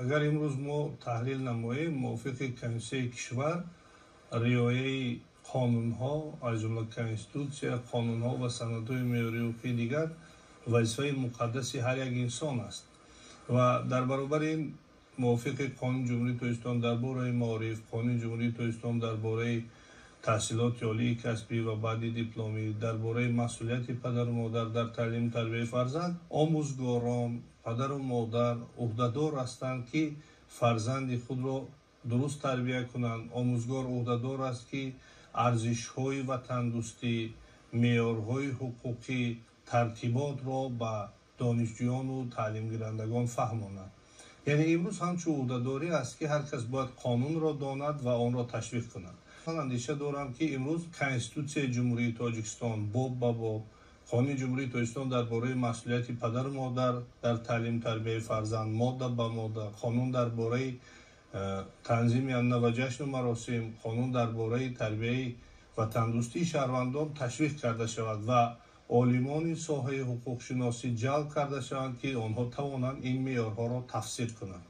Агар имрӯз мо таҳлил намоем, мувофиқи Конститутсияи кишвар риояи қонунҳо, аз ҷумла Конститутсия, қонунҳо ва санадҳои меъёрии ҳуқуқии дигар вазифаи муқаддаси ҳар як инсон аст. Ва дар баробари ин мувофиқи Қонуни Ҷумҳурии Тоҷикистон дар бораи маориф, Қонуни Ҷумҳурии Тоҷикистон дар бораи таҳсилоти олии касбӣ ва баъди дипломӣ, дар бораи масъулияти падару модар дар таълиму тарбияи фарзанд, омӯзгорон, падару модар уҳдадор ҳастанд, ки фарзанди худро дуруст тарбия кунанд. Омӯзгор уҳдадор аст, ки арзишҳои ватандӯстӣ, меъёрҳои ҳуқуқӣ, тартиботро ба донишҷӯёну таълимгирандагон фаҳмонад. Яъне имрӯз ҳамчун уҳдадорӣ аст, ки ҳар кас бояд қонунро донад ва онро ташвиқ кунад. Ман андеша дорам, ки имрӯз Конститутсияи Ҷумҳурии Тоҷикистон боб ба боб, Қонуни Ҷумҳурии Тоҷикистон дар бораи масъулияти падару модар дар таълиму тарбияи фарзанд модда ба модда, қонун дар бораи танзими анъана ва ҷашну маросим, қонун дар бораи тарбияи ватандӯстии шаҳрвандон ташвиқ карда шавад ва олимони соҳаи ҳуқуқшиносӣ ҷалб карда шаванд, ки онҳо тавонанд ин меъёрҳоро тафсир кунанд.